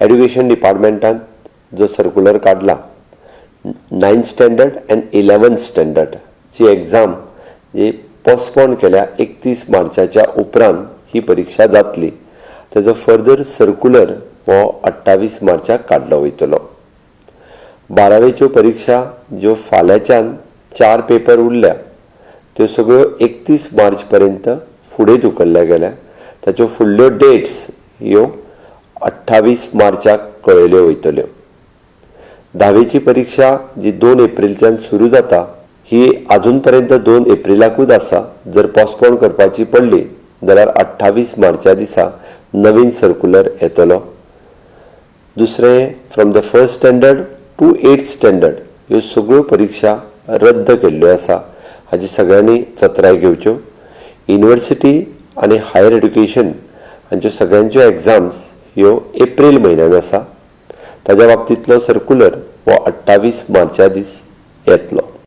Education डिपार्टमेंटान जो circular काडला, ninth standard and eleventh स्टँडर्डची एग्जाम जी पोस्टपोन केल्या, 31 मार्चाच्या उपरांत ही परिक्षा जातली. तेजो फर्दर सर्कुलर हो 28 मार्चाक काडलो वयतलो. बारावेच्यो परिक्षा ज्यो फाल्यांच्यान चार पेपर उरल्या, त्यो सगळ्यो 31 मार्च पर्यंत फुडें धुकल्ल्या गेल्या. ताच्यो फुडल्यो डेट्स ह्यो 28 मार्चाक कळयल्यो वयतल्यो. धावेची परिक्षा जी 2 एप्रिलच्यान सुरू जाता, ही आजून पर्यंत 2 एप्रिलाकूच आसा. जर पोस्टपोन करपाची पडली जाल्यार 28 मार्चा दिसा नवीन सर्कुलर येतलो. दुसरें, from the first standard to eighth standard ह्यो सगळ्यो परिक्षा रद्द केल्ल्यो आसा. हाजी सगळ्यांनी चत्राय घेवच्यो. युनिवर्सिटी आनी हायर एड्युकेशन हांच्यो सगळ्यांच्यो एग्जाम्स ह्यो एप्रील म्हयन्यान आसा. ताज्या बाबतींतलो सर्कुलर हो 28 मार्चा दीस येतलो.